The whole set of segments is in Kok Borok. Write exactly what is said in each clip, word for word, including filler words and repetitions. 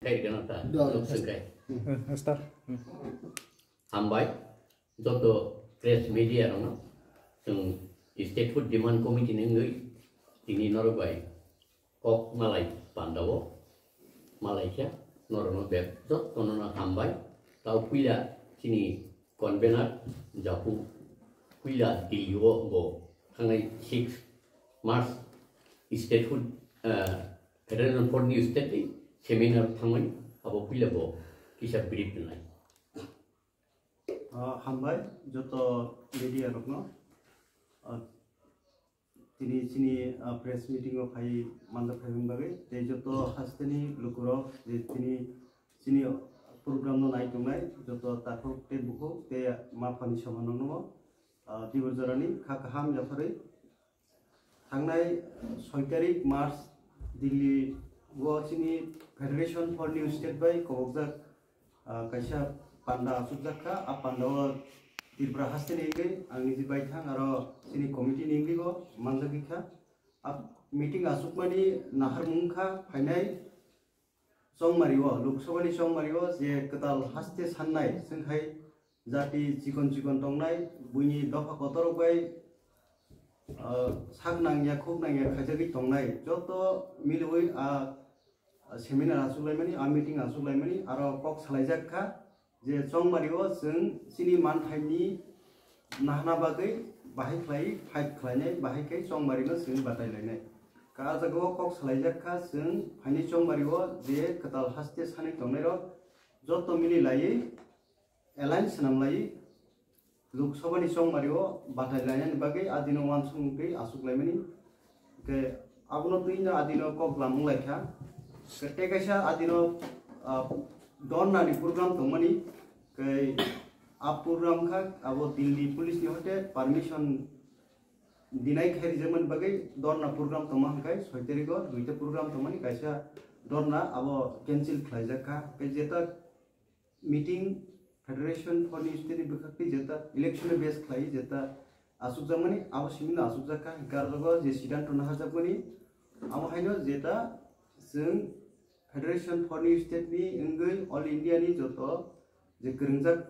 Kai gana ta, Dol. Lok sengkai. Hmm, start. Hmm. Hambai, joto press media rokno, chwng Statehood Demand Committee ni wngwi tini norok bai kok malai pandao, malai khe norokno bek jotono no hambai. Tao puila chini convener Japu puila Delhi o bo thangnai six March Statehood, eh, Federation for New State ni seminar thangmani abo puila bo kisa brief rwnai. Ah, hambai joto media rokno. Ah, tini chini, ah, press meeting o phai manjak phai wng bagwi tei joto hasteni lukurok je tini chini program no nai tongnai joto takhuk tei bukhuk tei ma phani somanrokno, ah, tibor jorani kha kaham yapharwi thangnai soi tarik March Delhi o chini Federation for New State bai kobokjak, ah, kaisa panda achukjak kha. A panda o Tripura haste ni wngwi ang niji bai thang aro chini committee ni wngwi bo manjagwi kha. A meeting achukmani naharmung kha phainai chongmari o, Lok Sabha ni chongmari o je kwtal haste sannai chwng hai jati chikon chikon tongnai, buini dopha kotor rok bai, ah, sak nangya khuk nangya khaijagwi tongnai joto miliwi a, a seminar achuklaimani, a meeting achuklaimani aro kok salaijak kha je chongmari o chwng chini manthaini nahana bagwi bahai khlai fight khlainai, bahai khe chongmari no chwng batai lainai. Ka jaga o kok salaijak kha chwng phaini chongmari o je kwtal haste sanwi tongnai rok joto mili laiwi alliance swnam lai Lok Sabha ni chongmari o batai lainani bagwi adino uansukmung twi achuk laimani. Hwnkhe abono twi no adino kok lamung lai kha. Tei kaisa adino, ah, dorna ni program tongmani. Hwnkhe a program kha abo Delhi police ni hoite permission dinai khai rijakmani bagwi dorna program tongma hwnkhe soi tarikh o duita program tongmani kaisa dorna abo cancel khlaijak kha. Hwnkhe jeta meeting Federation for New State ni bwkhak tei jeta election base khlai jeta achukjakmani abo simi no achukjak kha, hwnkhe aro je siddhanto naharjakmani abo haino jeta chwng Federation for New State ni wngwi All India ni joto je kwrwngjak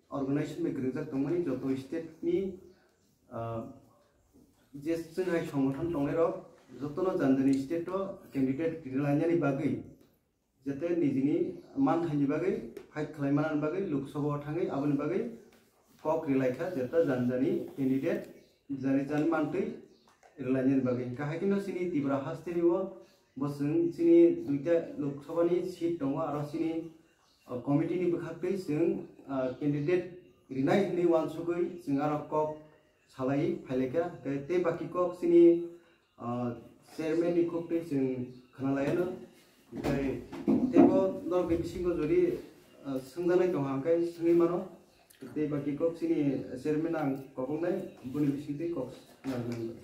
organization bai kwrwngjak tongmani joto state ni, ah, je chwng hai songothon tongnai rok jotono jani jani state o candidate rinai lainani bagwi jete nijini manthaini bagwi fight khlai manani bagwi Lok Sabha o thangwi aboni bagwi kok rilai kha, jeta jani jani candidate jani jani mantwi rilainani bagwi. Hwnkhe hai kheno chini Tripura hasteni o bo chwng chini duita Lok Sabha ni seat tongo, aro chini, o, committee ni bwkhak twi chwng, ah, candidate rinai hinwi uansugwi chwng aro kok salai phai lai kha. Tei, tei baki kok chini Ah, chairman ni kok tei chwng khna lai ano. Tei teibo norok ni bisingo jodi, ah, swngjaknai tong hang khe swngwi mano. Tei baki kok chini chairman ang kobongnai, boni bising tei kok swngjaknai.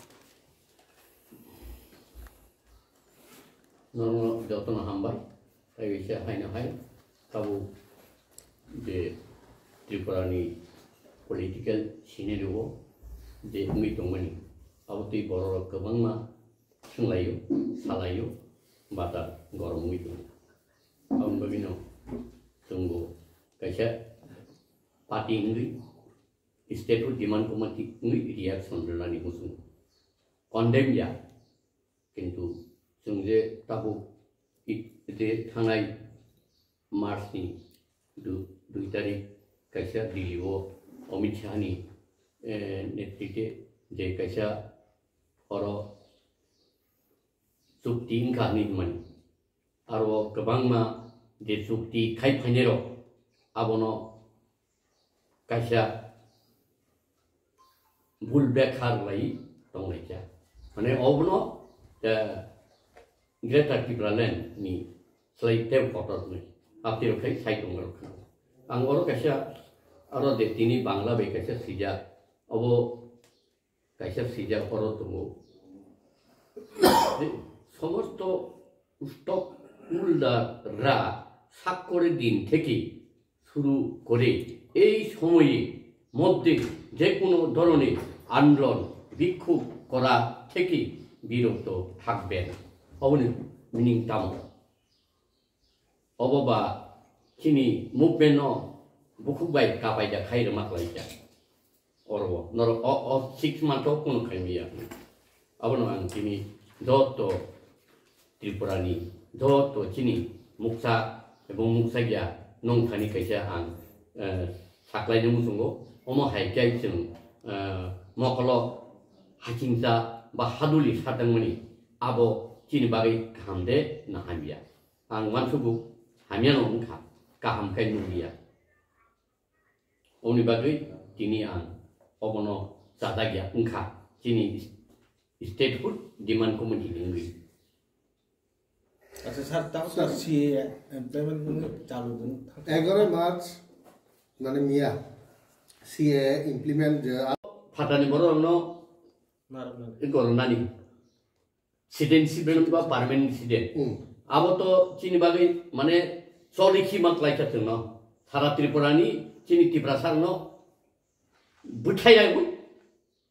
Norokno jotono hambai. Tei bisa haino hai tabuk je Tripura ni political scenario o je wngwi tongmani, abo twi borok rok kwbangma swnglaio, salaio, bata gorom wngwi tongo. Aboni bagwino chwngbo kaisa party wngwi, statehood demand committee wngwi reaction rwnani muchungo. Condemn ya. Kintu chwng je tabuk i-, je thangnai March ni du-, dui tarik kaisa Delhi o Amit Shah ni, eh, netrite je kaisa oro chukti wngkha hinwi hwnmani. Aro kwbangma je chukti khai phainairok abono kaisa bul bekha rwlai tonglaikha. Mane obono, eh, Greater Tipraland ni slai tei kotor hwnwi apirok khai sai tongrok khna. Ang oro kaisa aro de tini Bangla bai kaisa sijak, obo kaisa sijak oro tongo. Somosto ustok uldar ra sak kore din theke শুরু করে এই সময়ে মধ্যে যে কোনো ধরনের আন্দোলন বিক্ষোভ করা থেকে বিরত থাকবেন। Oboni meaning tamo? Obo ba chini movement no bukhuk bai kapai da khai rwma kwlai kha. Oro norok o, o six month o kunu khai miya. Abono ang chini joto Tripura ni joto chini muksa ebong muksa gya nong thani kaisa ang, eh, saklai ni muchungo. Omo hai khe chwng, eh, mokolo hachingsa ba haduli satangmani abo chini bagwi kaham de na hamya. Ang uansugo hamya no wngkha, kaham khe nukliya. Oboni bagwi tini ang obono chajak ya wngkha, chini statehood demand committee ni wngwi. Acha sir, tamo sir, C A A implement nung chalu dun. Egaroh March, mane miya, C A A implement je. Phatani borok no Narwknani. Gornani. Citizenship ba permanent resident. Hmm. Abo to chini bagwi mane choli khi ma klai kha chwngno. Sara Tripura ni chini Tiprasa no bwthai ya bu,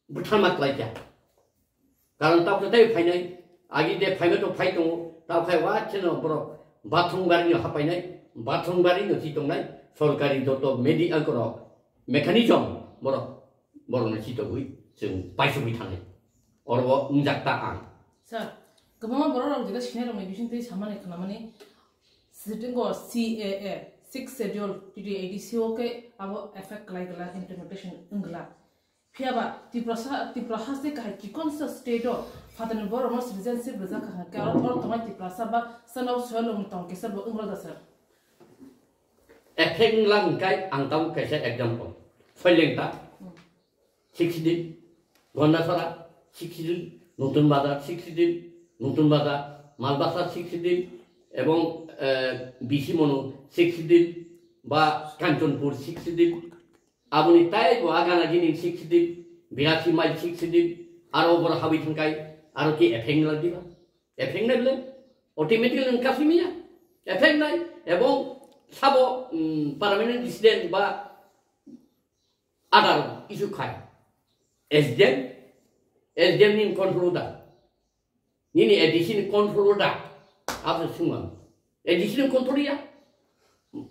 bwthar ma klai kha. Karon tabo tai phainai, agi de phaima to phai tongo, tabo khai wa cheno borok bathung gari no hapainai, bathung gari no chi tongnai, sorkari joto media korok mechanism borok, borok no chi togwi chwng paisugwi thangnai. Oro o wngjak ta ang. Sir, kwbangma borok rok jeta sinai rok ni bising twi samani khnamani sitting o C A A, Sixth Schedule, T T A D C o khe abo effect kwlai glak, implementation wng glak. Phiya ba Tiprasa, Tipra haste kahai chikonsa state o phatani borok no citizenship rijak kha hwnkhe oro, oro tongnai Tiprasa ba chwng abo soyalwng tong kisa bo wng rwda sir. Effect wng lang hwnkhe ang tabuk kaisa example. Soilengta, Hmm. Sixth Schedule, Gondasora, Sixth Schedule, Notun Bazar, Sixth Schedule, Notun Bazar, Malbasa, Sixth Schedule, ebong, eh, Bisi Monu, Sixth Schedule, ba Kanchanpur, Sixth Schedule, aboni tai bo agana gini Sixth Schedule, Birasi Mile, Sixth Schedule, aro boro habwi thangkai, aro ki effect nai diba? Effect nai bole, automatically nang kasi miya, effect nai, ebong sabo, mm, permanent resident ba Adar issue khai. S D M, S D M ni control da. Nini A D C ni control da. Abo sungam. A D C ni control ya.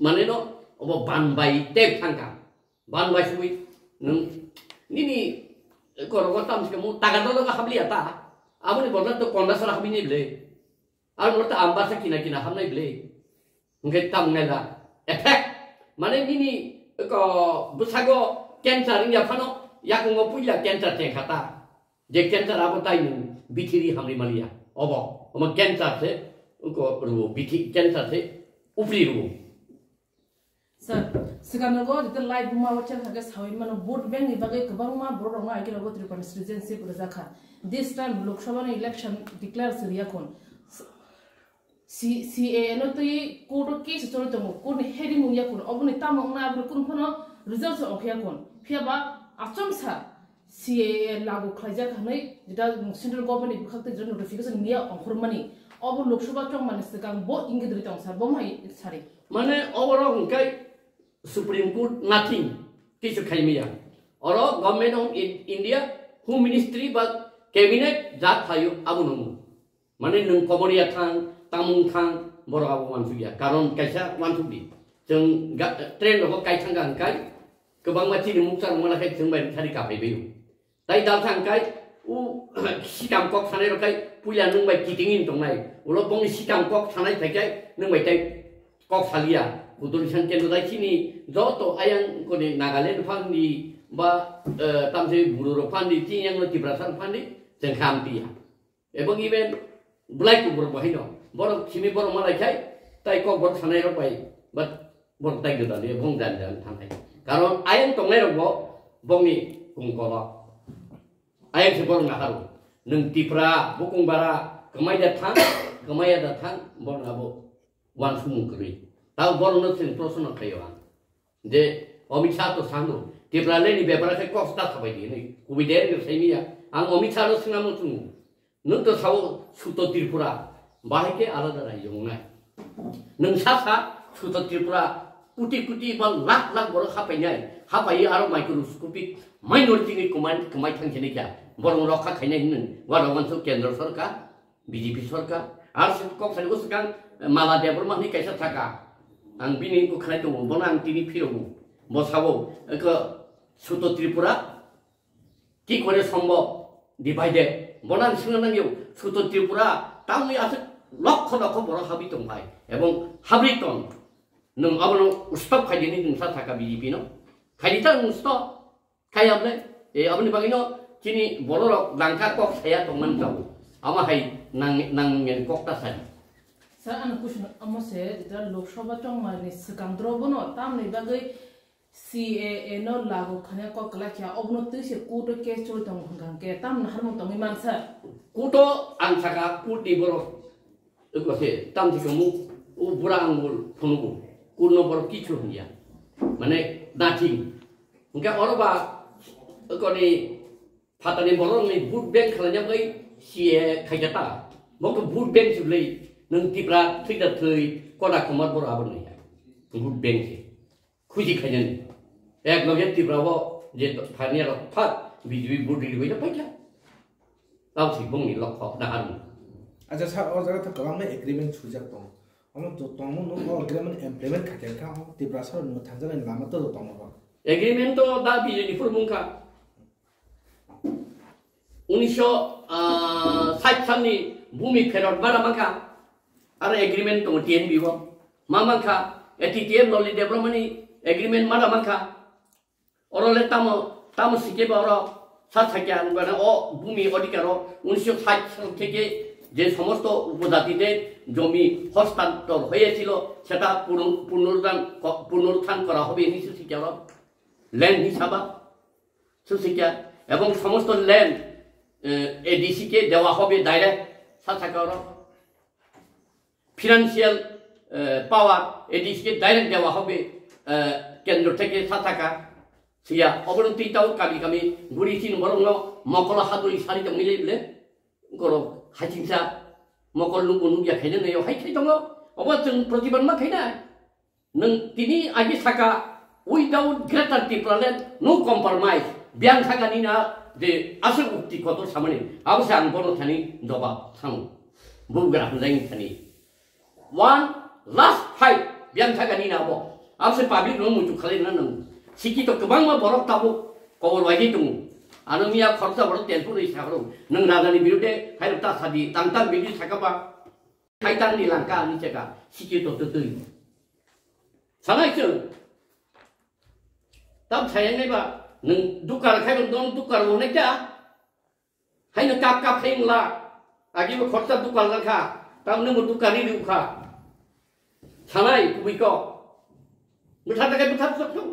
Mane no, obo ban bai tek thangka. Ban bai sui nung nini korogo tam se mu taga dolo ga habliya ta. Abo ni bodol to konda sara habini ble. Abo ta amba sa kina kina hamnai ble. Hingke tam ngai da. Effect. Mane nini ko bwsago cancer wngya phano yakungo puila cancer chengkha ta. Je cancer abo tai nung bithiri hamri maliya. Obo, omo cancer se, ko ruo bithi cancer se, upri ruo. Sir, sikanogo jete live buma o chang hage sawi mano vote bank ni bagwi kwbangma borok rokno agi rogo Tripura ni citizenship rwjakha. This time Lok Sabha ni election declare siriya khun. C-, C A A no twi court o case choli tongo, court ni hearing wngya kun, oboni tamo wngna aboni kunu phano result se ongkha ya kun. Phiya ba achomsa C A A lagu khlaijak hwnwi jeta central government ni bwkhak tei jeta notification niya ongkhormani, obo Lok Sabha chongmani swkang bo ingit rwi tong sir, bo hai sari. Mane oborok hwnkhe Supreme Court nothing, kisu khaimaya. Oro Government of In-, India, Home Ministry ba Cabinet ja khlaio abono. Mane nwng kobor ya thang, tamung thang, borok abo uansuk ya. Karon kaisa uansuk di. Chwng ga-, train rogo kai thang ka hwnkhe, kwbangma chini muksa rok mala khe chwng bai thari kapai bai. Tai dal thang kai, u sikam kok sanai rok kai, puila nwng bai kiting in tongnai. Ulo bongni sikam kok sanai phai kai, nwng bai tai kok salia. Kudul san kendo dai chini joto ayang koni Nagaland phan di ba, eh, tamse buru rok phan di, chini yang no Tiprasa phan di, chwng kham tia. Ebong even belai kubur bo haino. Borok simi borok malai khai, tai kok borok sanai rok bai, but borok tai gada de, bong jan jan thanai. Karon ayang tongnai rok bo, bongni kungkolo. Ayang se borok naharu. Nwng Tipra, bukung bara, kemai da thang, kemai da thang, borok abo wansumung kwrwi. Tao borok no chwng proshno khaio ang. Je Amit Shah to sano, Tipra le ni bepara khe kok ta sabai di, ni kubi der ni sai miya. Ang Amit Shah no singamo chungo. Nwng to sao Suto Tripura, bahai khe alada rajyo wngnai. Nwng sa sa Suto Tripura, kuti kuti ba lakh lakh borok hapainai, hapai aro microscopic minority ni kwmai, kwmai thang khe kya, borok rokha khainai hwnwi, wara wansu kendro sorkar, B J P sorkar, ar se kok sani bwswkang Mala Debbarma hwnwi kaisa thaka, Ang bini wngkha khlai tongo, bono ang tini phirogo. Bo sabo, eko Suto Tripura, ki kore sombo divided. Bono ang swngna nangyo, Suto Tripura, tamni aswk lokho lokho borok habwi tong phai. Ebong habwi tong. Nwng abono stop khaidi hinwi nwng sa thaka B J P no. Khaidi ta nwng stop. Kaya bole, e, aboni bagwino chini bororok dangka kok saya tongmani tongo. Ama hai nang, nang ngen kok ta sadi. Sir, ano question amo se, jeta Lok Sabha chongmani swkang doro bono tamni bagwi C A A no lagu khanya kok kwlai kha, obono twi se court o case choli tongo hwnkha hwnkhe tamni harmung tongwi man sir? Court o ang saka court ni borok Eko se tam thikamo o bura angul phunugo. Kurno borok kichu hwnya. Mane nothing. Hwnkhe oro ba ekoni phatani borok ni vote bank khlaina bai C A A khaikha ta. Bo to vote bank se bwlai nwng Tipra thwi da thwi koda komor borok aboni ya. Vote bank se. Khuji khainani. Ek loge Tripura o je thani rok phat B J P vote ri bai paikha. Tao si bongni lokho dahar. Acha sir, o jaga to kwbangma agreement sujak tong. Omo to tongmo no o agreement implement kha khe kha o Tripura sir no thangjaknai lama to tongmo ba. Agreement to da B J P ni phuru mungkha. Unisho sait salni bumi pherot mara mankha, aro agreement tongo T N B o. Ma mankha, A T T F Loli Debbarmani agreement mara mankha. Oro le tamo, tamo sikhe ba oro sa sakya, mane o bumi odhikar o unisho sait sal theke je somosto upojati de jomi hostantor hoyechilo, seta purun-, punurudhan ko-, punuruthan kora hobe hinwi se sikya oro. Land hisaba. সুশিক্ষা এবং সমস্ত land ADC কে দেওয়া হবে ডাইরেক্ট। সাথে করো ফিনান্সিয়াল পাওয়ার এডিসি কে ডাইরেক্ট দেওয়া হবে কেন্দ্র থেকে সাতাকা। সিয়া অবনতি তাও কামি কামি গুড়ি চিন বরং মকল হাতুরি সারি তো মিলে বলে করো হাচিংসা মকল নুকু নুকিয়া খাইলে নেই হাই খাই দো। অব প্রতিবাদ মা খাই না। Nwng tini agi saka, "Without Greater Tipraland, no compromise." Biyang saka nina je aswk ukti kotor samani, abo se ang bono thani jobab sango. Bugra hamjai thani. One last fight, biyang saka nina abo. Abo se public no muitu khalai na nwng. Sikito kwbangma borok tabuk kobor waidi tongo. Ano miya khoroksa borok telpur ri sakro. Nwng rajani birude hai ta sadi, tang tang bidi sakapa. Hai tang ni langka ani cheka, siki to to tui. Sanai chwng. Tam sayang nai ba, nwng dukar khai bo don dukar bo nai kya? Hai no kap kap khai la. Agi bo khorsa dukar lang kha. Tam nwng bo dukar ni ru kha. Sanai kubui ko. Bwtha ta kai bwtha sok sok.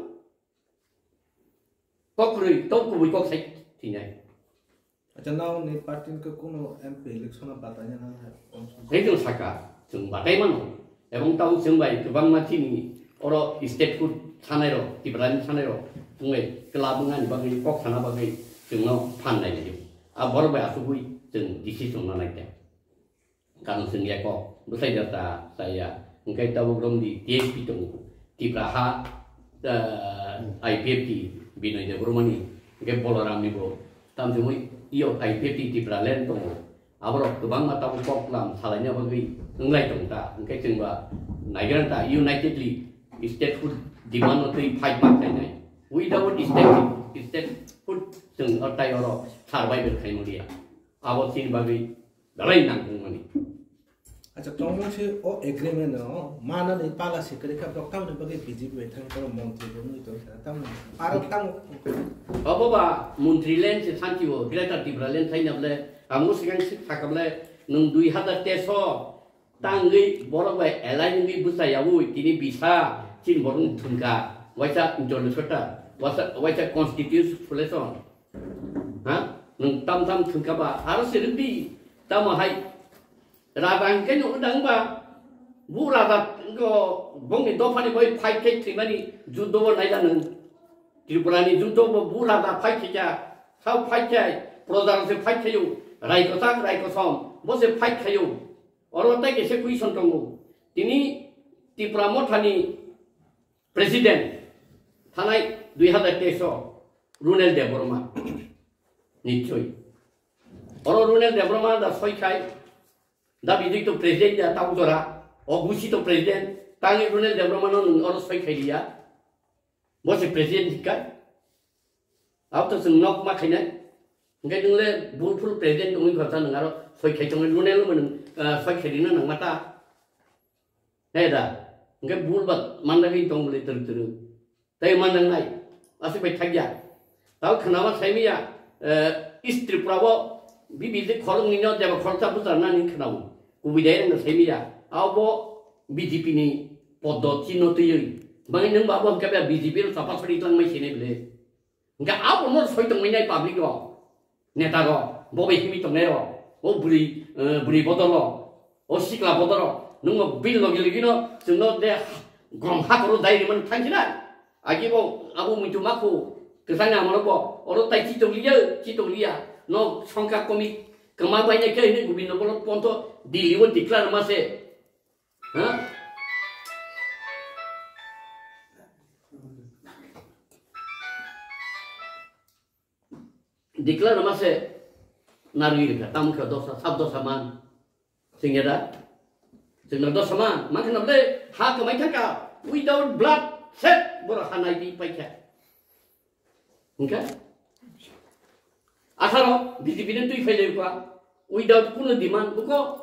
Kok kwrwi, tong kubui kok sai thinai. Acha, nao ni party ni khe kuno M P election o bataina nang hai? Hai chwng saka, chwng batai mano. Ebong tao chwng bai kwbangma chini oro state hood sanai rok, Tripura ni sanai rok, chwng bai club wngani bagwi, kok sana bagwi chwngno phan nai nai. A borok bai asugwi chwng decision na nai khe. Kano chwng ya kok, bwsai jata chaya. Hwnkhe tabuk romdi T S P tongo. Tipra ha, ah, I P F T Binoy Debbarmani, hwnkhe Boloram ni bo. Tamsugwi iyo I P F T Tipraland tongo. Aborok kwbangma tabuk kok lam salaina bagwi wnglai tong ta. Hwnkhe chwng ba naigra ta unitedly statehood demand no twi fight ma khlainai. Without state, statehood chwng o tai oro survival khai maliya. Abo chini bagwi belai nangkukmani. Acha, tongmung se o agreement no manani pala sikri kha, bok tamni bagwi B J P bai thang tong montri bo nui tong kha, tamni aro tamo. Obo ba montri land se santi o, Greater Tipraland thaina ble, amo sikang sik thaka ble, nwng dui hazar teso tangwi borok bai align wngwi bwsa yaui tini bisa chin borok thungka, waisa interlocutor, waisa, waisa constitution. Ha? Nwng tam tam thwngkha ba, aro se rwdi, tamo hai. Raja hwnkhe no wngdang ba, bu raja wngkha, bongni dophani bai fight khai thwimani juddo bo naila nwng. Tripura ni juddo bo bu raja fight khaikha, sao fight khai, proja rok se fight khaio, rai kwchak, rai kosom, bo se fight khaio. Oro tai kaisa question tongo. Tini Tipra Mothani President thanai dui hazar teis o Runel Debbarma. Nichoi. Oro Runel Debbarma da soi khai, da bidui to president da tau jora, o gusi to president, Tangwi Ronel Debbarma no nwng oro soi khai liya. Bo se president hinkha. Abo to chwng nok ma khainai. Hinkhe nwng le bul phul president wngwi khorsa nwng aro soi khai tongwi Ronel no nwng, ah, soi khai rina nangma ta. He da. Hinkhe bul ba mandagwi tong bole twrwk twrwk. Tei manang nai, aswk bai thakya. Tao khwnama saimiya, eh, East Tripura o B B J khoroknwi no deba khoroksa buchar nani khwnao. Kubui dai rwngno saimiya. Abo B J P ni poddoti no twiwi. Bangwi nwng ba abo hwnkhe B J P no chapa sori twlangmai sinai bwle. Hwnkhe abo no soi tongmani public rok. Neta rok, bo bai himwi tongnai rok, o bwrwi, eh, bwrwi bodol rok, o sikla bodol rok, nwng o bill logi logi no chwng no de gom ha koro dai rimani thang sinai. Agi bo abo muitu makhu kwchang ni amoro bo oro tai chitong liya, chitong liya. No songkha komik kwma bai nai khe hwnwi Gobindo Bolo ponto Delhi o declare ma se. Ha? Declare ma se narwi rwkha, tamo khe dosa, sab dosa man. Chwngya da? Chwngno dosa man, man kheno ble ha kwmai thangkha, without blood shed, borok ha nai di paikha. Hwnkhe? Atharo B J P no twi phai lai kwa, without kuno demand, buko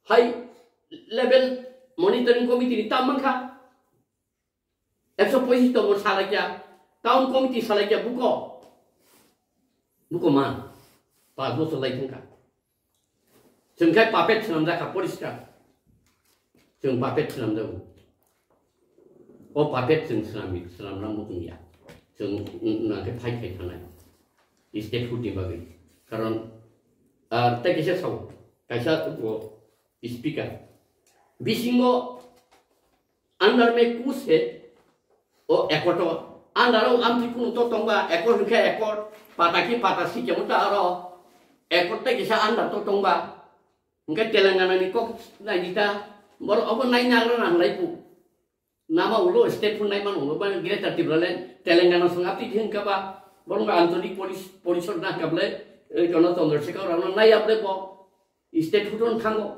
high level monitoring committee ni tam mankha. Ekso poisis tongo salai kya, town committee salai kya buko. Buko ma, pas bosor lai thangkha. Chwng khai puppet swnam jakha poriskar. Chwng puppet swnam jago. O puppet chwng swnam, swnam rang butung ya. Chwng nang khe phai khai thanai. State hood ni bagwi. Karon, ah, tei kisa sao, kaisa o speaker. Bisingo Under me kus he o accord o. Under o amtwi kunu to tongba accord hwnkhe accord, pata ki pata sikemo ta aro accord tei kisa under to tongba. Hwnkhe Telangana ni kok naidi ta, borok obo nai nagra na hwnlai pu. Nama ulo state phun nai mano ulo ba Greater Tipraland, Telangana song apti hwnkha ba, borok Anchalik Poris-, Porishod na hwnkha ble, eh, Jono Chandrasekhar rao no nai ya ble bo state phun thango.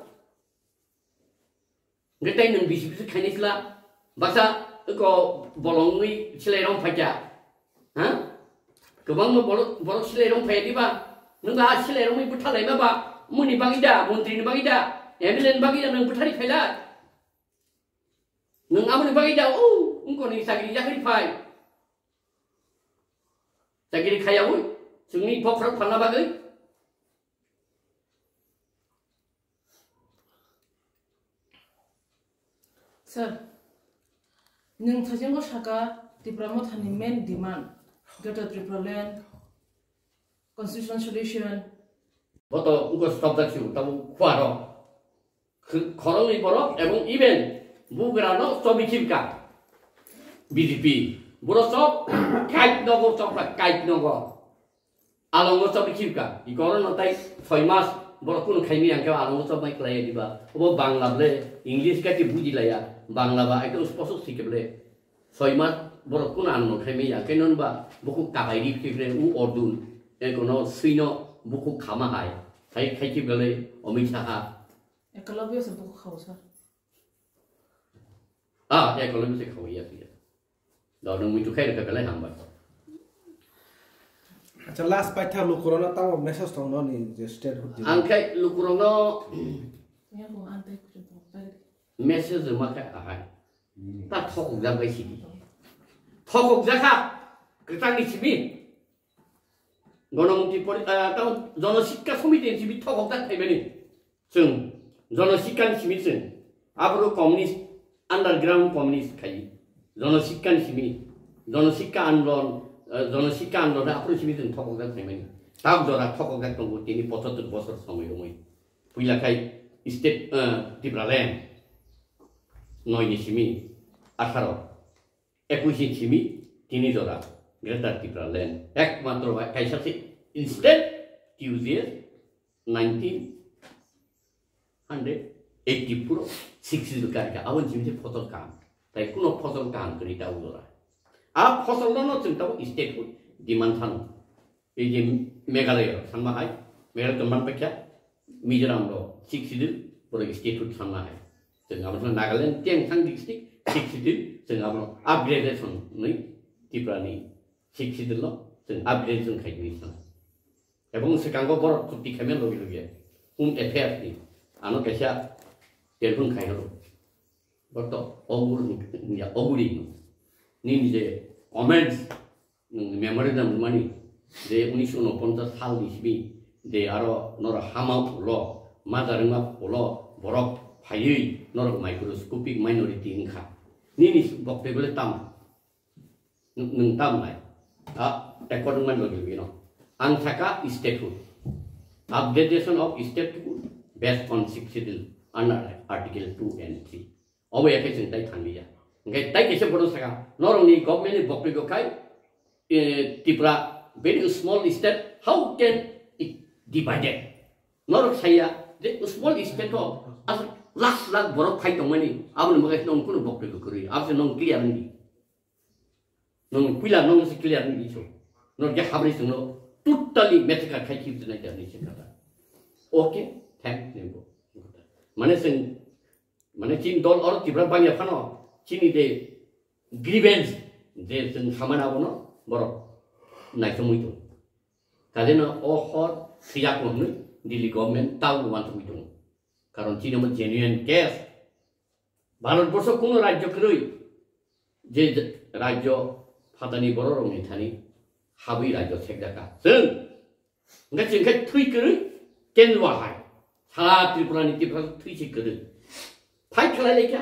Hwnkhe tei nwng bisi bisi khainai sla, baksa eko bolongwi silai rong phaikya. Ha? Kwbangma borok, borok silai rong phaiya diba? Nwng ba silai rongwi bwtharlaima ba? Muni bagwi da, montri ni bagwi da, M L A ni bagwi da nwng bwtharwi phailai? Nwng aboni bagwi da, o, wngkoni chakri yakri phai. Chakri khaiyaui, chwngni bokhorok phalna bagwi. Sir, nwng thajingo saka Tipra Mothani main demand, Greater Tipraland, Constitutional Solution. Boto ugo stop dak siu, tabu khuaro. Kh-, khoroknwi borok ebong even bugrano chobi khibka. B J P. Borok chok kait nogo chokra kait nogo. Alongo chobwi khibka, ikorno tai soi mas borok kunu khaimani hwnkhe alongo chobmai klai diba? Obo Bangla ble, English khe buji laya, Bangla ba ekdom sposok sikhe ble. Soi mas borok kunu ano khaimani hwnkhe non ba bukhuk kabai ri khibre u ordun, ekono swino bukhuk khama hai, hai khai khibgale Amit Shah. Ekolobyo se bukhuk khao sir. Ah, ya kalau bisa kau iya iya. Dah nunggu itu kayak dekat belai hambat. Acha, last paitha lukurokno tamo message tongno ni je state hood di. Ang khai lukurokno Yang mau antai kucing tong tadi. Message ma khai ahai. Ta thokok jak bai sidi. Thokok jak ha. Kwchangni simi. Gonomukti pori-, ah, tamo Jonosikka Somiti ni simi thokok jak thaimani. Chwng Jonosikka ni simi chwng. Aboro communist, underground communist khai. Jonosikka ni simi. Jonosikka Andolon, eh, Jonosikka Andolon aboro simi chwng thokok jak thaimani. Tab jora thokok jak tongo tini pochottor bosor somoi romoi. Puila khai state, eh, Tipraland. Noi ni simi atharo. Ekush ni simi tini jora Greater Tipraland. Ekmatro bai kaisa se instead T U J S nineteen hundred eighty-four sixty karika. Aboni simi se phosol kaham. Tai kuno phosol kaham kwrwi ta ujora. A phosol no chwng tabuk state hood demand sano. Ei je Meghalaya sanma hai, Meghalaya to man pakya, Mizoram ro sixth schedule, borok state hood sanma hai. Chwng abo Nagaland tei ang thang district sixth schedule, chwng abo upgradation ni Tripura ni sixth schedule no chwng upgradation khai ni sana. Ebong swkango borok chukti khaimani logi logi Home Affairs ni ano kaisa telephone khai horo. Borok to ogur ya oguri no. Nini je comments nwng memorandum rwmani je unisho unoponchas sal ni simi je aro noro hama ulo, majar wngma ulo borok phaiwi norok microscopic minority wngkha. Nini boktoi bole tamo? Nwng, nwng tamo nai? A, record wngmani logi logi no. Ang saka statehood. Upgradation of statehood based on sixth schedule under article two and three. Obo ya khe chwng tai thang liya. Hingke tai kaisa bono saka, norokni government ni boktoi bo khai, eh, Tripura very small state, how can it divided? Norok saya je small state o aswk lakh lakh borok phai tongmani, aboni bagwi nong kunu boktoi bo kwrwi, abo se nong clear wngdi. Nong puila nong se clear wngdi so. Nong je habri songno totally massacre khai khibdi nai jani se kata. Okay, thank you. Mane sing Mane chini dol oro Tripura bangya phano chini de grievance je chwng samani abono borok naisomwi tongo. Kajeno o hor siyakno hwnwi Delhi government taubo uansugwi tongo. Karon chini omo genuine case. Bharat borsho kuno rajyo kwrwi je rajyo phatani bororokni thani habwi rajyo sekjakha. Chwng Hingke chwng khe thwi kwrwi kendwa hai. Sara Tripura ni Tripura thwi se kwrwi. Fight khlai laikha,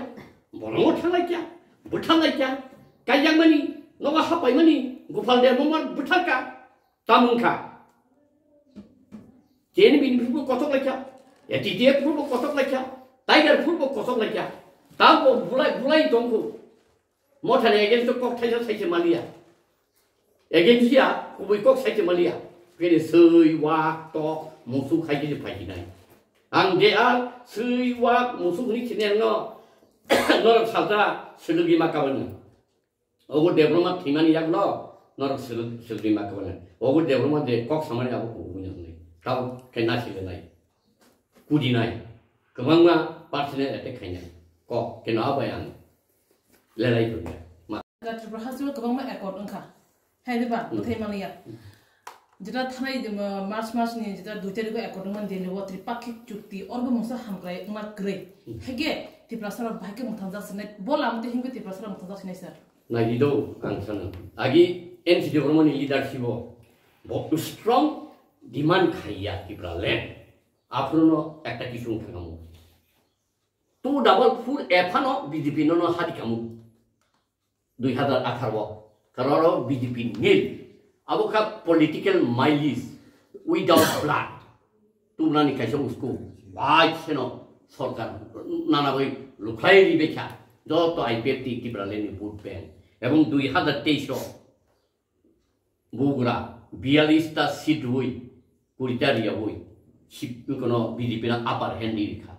bolongo thang laikha, bwthang laikha, kaijakmani nogo hapaimani Gopal Debbarma bwthangkha, tamungkha. K N B ni phuru bo kochok laikha, A T T F phuru bo kochok laikha, Tiger phuru bo kochok laikha. Tamo bulai bulai tongkhu. Mothani against o kok thaisa saise maliya. Against ya kubui kok saise maliya. Kini sui wak tok musu khai kini phai kinai. Ang de ar sui wak musu hini sini ang no norok salta sulugi ma kawan. Ogo Debbarma thimani yak no norok sulugi ma kawan. Ogo Debbarma de kok samani abo kubui nai. Tau kena sile nai. Kudi nai. Kwbangma personal attack khainai. Kok keno abai ang. Lerai dunya. Ma- Ga Tripura House o kwbangma accord wngkha. Hai diba? Hmm. Bwthai manliya. Jeta thanai, uh, March mas ni jeta dui tarikh o accord wngmani Delhi o tripakhik chukti, orbo mungsa hamkrai wngma kwrwi. Hmm. Hege Tiprasa rok bahai khe mwthangjak sinai, bo lam tei himkhe Tiprasa rok mwthangjak sinai sir. Naidi do ang sana. Agi N C Debbarma ni leadership o bo strong demand khaiya Tripura land. Aphuru no ekta kisung thangamo. Two double four ephano B J P no no hadi kamu. Dui hazar atharo o. Kararo B J P nil. Abo kha political mileage without blood. Tumrani kaisa usko. Bai seno sorkar nana bai lukhlai ri bekha. Joto I P F T Tripura leni vote bank. Ebong dui hazar teis o. Bugra, biyalista seat rwi, kurita riyawi, sip kono B J P na upper hand di rikha.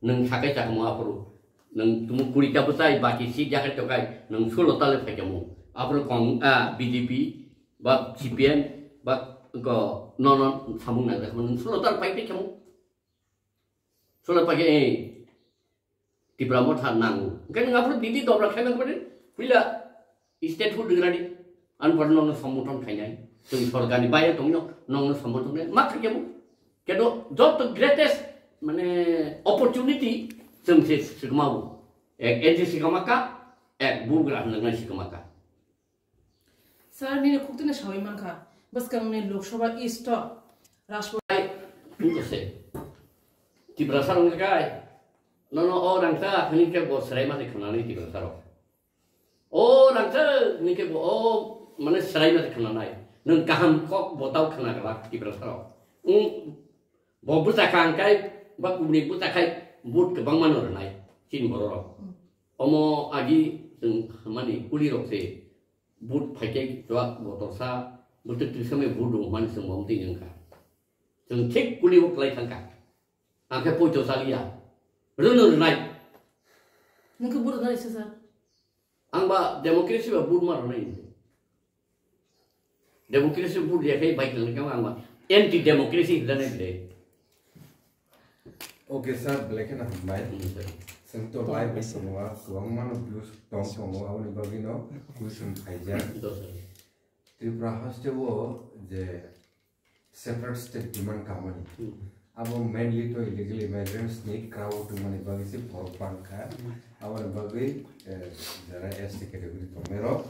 Nung sakai chakmo apuru, nung tumu kurita bwsai, baki seat yakai tokai, nung sulo tale phaikamo. Apuru kong, ah, B J P, ba C P M, ba ko, no, no, samung nang, nung sulo tale pai kamo. Sulo pai, eh, Tipra Motha nango. Hingke nwng aphuru didi dobra khaimani pore, puila statehood rwgwladi. Ani pore nokno sombothon khainai. Chwng sorkarni baire tongwino nokno sombothon khainai. Ma khaikhe bo. Kendo joto greatest, mane, opportunity chwng se swkma bo. Ek N G C swkma ka, ek bugra hwnjaknai swkma ka. Sir, nini khuktwino sawi mankha, bwskangni Lok Sabha East o Rajpur. Ai, wngkha se. Tiprasa rok wngkha kai. Nono o rangchak hwnwi khe bo swrai mani khwnanai Tiprasa rok. O rangchak hwnwi khe bo o mane swrai mani khwnanai. Nwng kaham kok bo tau khwna glak Tiprasa rok. Wng Bo bwsa kha hwnkhe, ba kubuni bwsa khai vote kwbangma no rwnai chini borok rok. Hmm. Omo agi chwng mani kuli rok se vote phaikhe chuak botorsa bwtwk twisa mai vote rw mani chwng bo mwtwi wngkha. Chwng thik kuli o kwlai thangkha. Ang khe poito chaliya. Rwno rwnai. Nwng khe vote rwnai se sir? Ang ba democracy ba vote ma rwnai. Democracy vote ya khai bai tang kama ang ba anti democracy hwnjanai bwle. Okay sir, belai kheno hambai. Hmm, sir. Chwng to live bai tongo, kwbangma no views tong tongo, aboni bagwi no question khaijak. Tripura haste o je separate state demand kamani. Abo mainly to illegal immigrants ni crowd tongmani bagwi se borok bangkha. Aboni bagwi, eh, jara S T category tongnairok